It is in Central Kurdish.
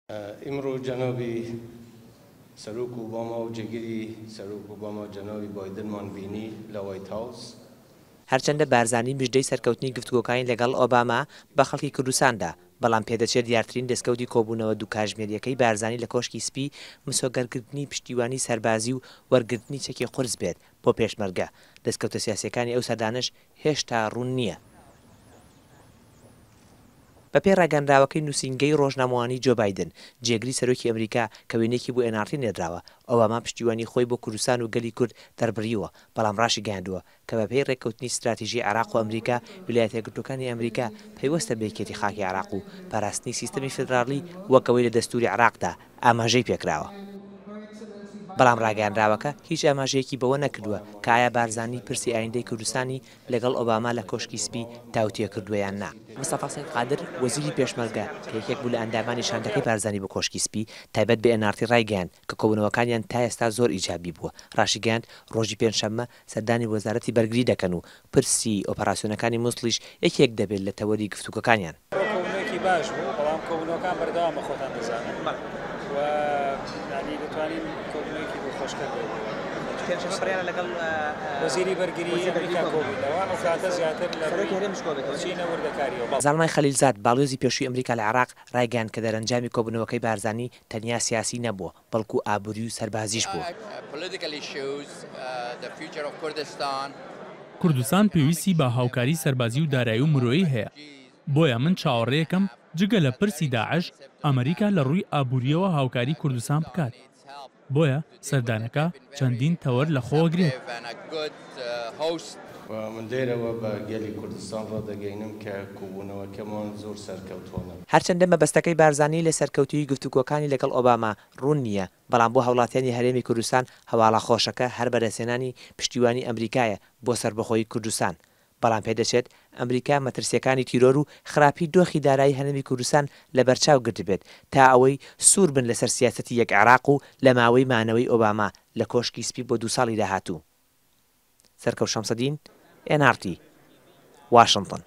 ئیمڕۆ جەنابی سەرۆک ئۆباما و جێگری سەرۆک ئۆباما جەنابی بایدنمان بینی لە وایت هاوس. هەرچەندە بارزانی مژدەی سەرکەوتنی گفتوگۆکانی لەگەڵ ئۆباما بە خەڵکی کوردستان دا، بەڵام پێدەچێت دیارترین دەستکەوتی کۆبوونەوە دوو کاژمێرییەکەی بارزانی لە کۆشکی سپی مسۆگەرکردنی پشتیوانی سەربازی و وەرگرتنی چەکی قورس بێت بۆ پێشمەرگە، دەستکەوتە سیاسییەکانی ئەو سەردانەش هێشتا ڕوون نییە. بەپێی ڕاگەنراوەکەی نووسینگەی ڕۆژنامەوانی جۆ بایدن، جێگری سەرۆکی ئەمریکا کە وێنەیەکی بۆ ئێن ئاڕ تی نێردراوە، ئۆباما پشتیوانی خۆی بۆ کوردستان و گەلی کورد دەربڕیوە، بەڵام ڕاشیگەیاندووە کە بەپێی ڕێککەوتنی ستراتیژی عێراق و ئەمریکا، ویلایەتەیەکگرتووەکانی ئەمریکا پەیوەستە بە یەکێتی خاکی عێراق و پاراستنی سیستەمی فیدراڵی وەک ئەوەی لە دەستووری عێراقدا ئاماژەی پێکراوە. بەڵام ڕاگەیانراوەکە هیچ ئاماژەیەکی بەوە نەکردووە کە ئایا بارزانی پرسی ئایندەی کوردستانی لەگەڵ ئۆباما لە کۆشکی سپی تاوتوێ کردووە یان نا. مستەفا سەید قادر، وەزیری پێشمەرگە، کە یەکێک بوو لە ئەندامانی شاندەکەی بارزانی بۆ کۆشکی سپی، تایبەت بە ئێن ئاڕ تی ڕایگەیاند کە کۆبوونەوەکانیان تا ئێستا زۆر ئیجابی بووە، ڕاشیگەیاند، ڕۆژی پێنجشەممە سەردانی وەزارەتی بەرگری دەکەن و پرسی ئۆپەراسیۆنەکانی موسڵیش یەکێک دەبێت لە تەوەری گفتوگۆکانیان. کۆبوونەوەیەکی باش بوو، بەڵام کۆبوونەوەکان بەردەوامە خۆتان دەزانن و یانی دەتوانین کۆبوونەوەیەکی دڵخۆشکەر بێت. پێنجشەممە بڕیارە لەگەڵ وەزیری بەرگری ئەمریکا کۆبووینەوە، ئەو کاتە زیاتر لە سەرۆکی هەرێمیش کۆبێتەوە. چینە وردەکارییەوە. بەڵێ. زاڵمای خەلیلزاد، باڵیۆزی پێشووی ئەمریکا لە عێراق، ڕایگەیاند کە دەرەنجامی کۆبوونەوەکەی بارزانی تەنیا سیاسی نەبووە، بەڵکو ئابووری و سەربازیش بووە. کوردستان پێویستی بە هاوکاری سەربازی و دارایی و مرۆیی هەیە، بۆیە من چاوەڕێیەکەم جگە لە پرسی داعش، ئەمریکا لە ڕووی ئابوورییەوە هاوکاری کوردستان بکات. بۆیە سەردانەکە چەندین تەوەر لەخۆوەگرێت. و من لێرەوە بە گەلی کوردستان ڕادەگەینم کە کۆبوونەوەکەمان زۆر سەرکەوتوانە بوو. هەرچەندە مەبەستەکەی بارزانی لە سەرکەوتوویی گفتوگۆکانی لەگەڵ ئۆباما ڕوون نییە، بەڵام بۆ هاوڵاتیانی هەرێمی کوردستان هەواڵە خۆشەکە هەر بەدەستهێنانی پشتیوانی ئەمریکایە بۆ سەربەخۆیی کوردستان. بەڵام پێدەچێت ئەمریکا مەترسییەکانی تیرۆر و خراپی دۆخی دارایی هەرێمی کوردستان لەبەرچاو گرتبێت تا ئەوەی سوور بن لەسەر سیاسەتی یەک عێراق و لە ماوەی مانەوەی ئۆباما لە کۆشکی سپی بۆ دوو ساڵی داهاتوو. سەرکەوت شەمسەدین، ئێن ئاڕ تی، واشنتن.